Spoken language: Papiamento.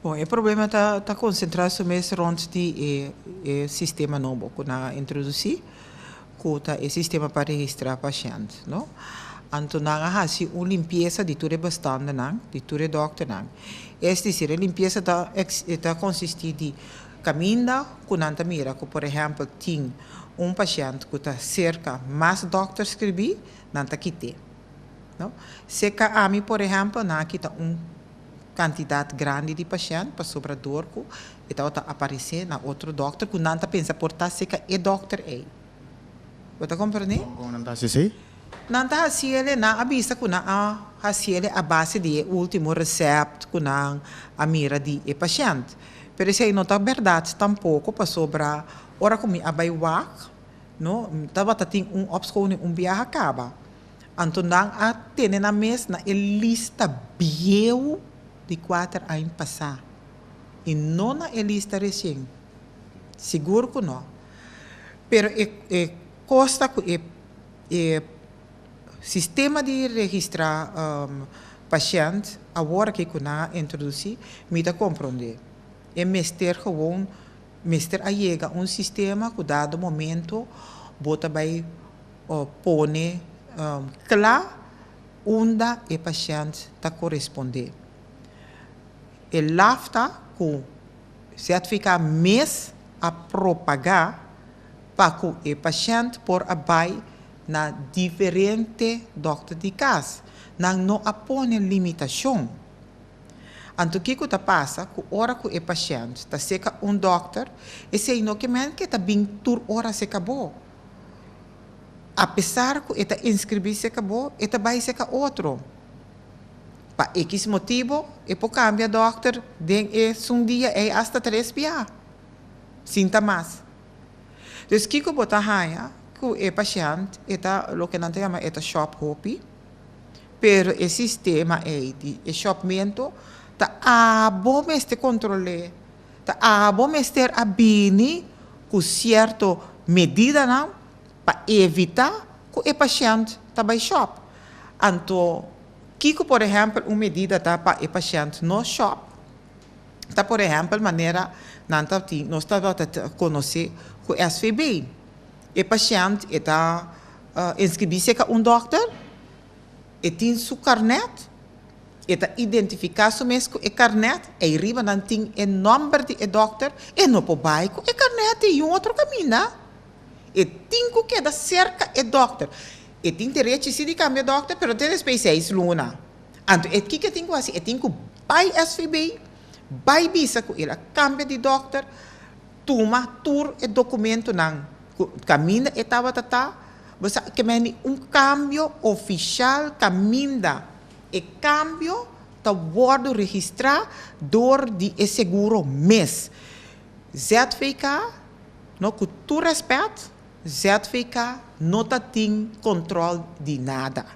Bon, e problema ta konsentrá su mes rònt di e sistema nobo ku nan a introdusí, ku ta e sistema pa registrá pashènt, no? Anto nan a hasi un limpiesa di tur e bestandenan, di tur e dòkternan. Es desir, e limpiesa ta konsistí di kaminda ku nan ta mira ku, por ehèmpel, tin un pashènt ku ta serka mas dòkter skribí, nan ta kit'é, no? Serka ami, por ehèmpel, nan a kita un kantidat grandi di pashènt pasobra dor ku e tabata aparesé na otro dòkter ku nan ta pensa por ta serka e dòkter ei. Bo ta komprendé? Kon nan ta hasi esei? Nan ta hasi el, nan a bisa ku nan a hasi el a base di e último resèpt ku nan a mira di e pashènt. Pero esei no ta bèrdat tampoko pasobra ora ku mi a bai wak, no, tabata tin un opschoning un biaha kaba. Anto nan a tene nan mes na e lista bieu di kuater aña pasá i no na e lista resien. Sigur ku no. Pero e e kos ta ku e e sistema di registrá pashènt awor aki ku nan a introdusí, mi ta komprondé. E mester gewoon mester a yega un sistema ku dado momento bo ta bai pone kla unda e pashènt ta korespondé. E laf ta ku ZVK mes a propagá pa ku e pashènt por a bai na diferente dòkter di kas. Nan no a pone limitashon. Anto kiko ta pasa ku ora ku e pashènt ta seka un dòkter, esei no ke men ke ta bin tur ora seka bo. Apesar ku e ta inskribí seka bo, e ta bai seka otro. Pa ekis motibu, e por kambia dòkter den e sun dia ei asta tres bia, sin ta mas. Dus kiko bo ta haña ku e pashènt e ta loke nan ta yama e ta shòp hopi, pero e sistema ei di e shòpmentu ta abo mester kontrol'é. Ta abo mester a bini ku sierto medidanan pa evitá ku e pashènt ta bai shòp. Anto, kiko por ehèmpel un medida ta pa e pashènt no shòp? Ta por ehèmpel manera nan ta tin, nos tabata konosé ku SVB. E pashènt e ta inskribí serka un dòkter, e tin su karnèt, E ta identifiká su mes ku e karnèt, ei riba nan tin e nòmber di e dòkter, e no por bai ku e karnèt di un otro kaminda. E tin ku keda serka e dòkter. E tin derechi si di kambia dòkter, pero te despues seis luna. Anto e kiko e tin ku hasi? E tin ku bai SVB, bai bisa ku el a kambia di dòkter, tuma tur e dokumentonan ku kaminda e tabata ta, bo sa ke meni un kambio ofishal kaminda. E kambio ta wòrdu registrá dor di e seguro mes. ZVK, no ku tur rèspèt, ZVK no ta tin kòntròl di nada.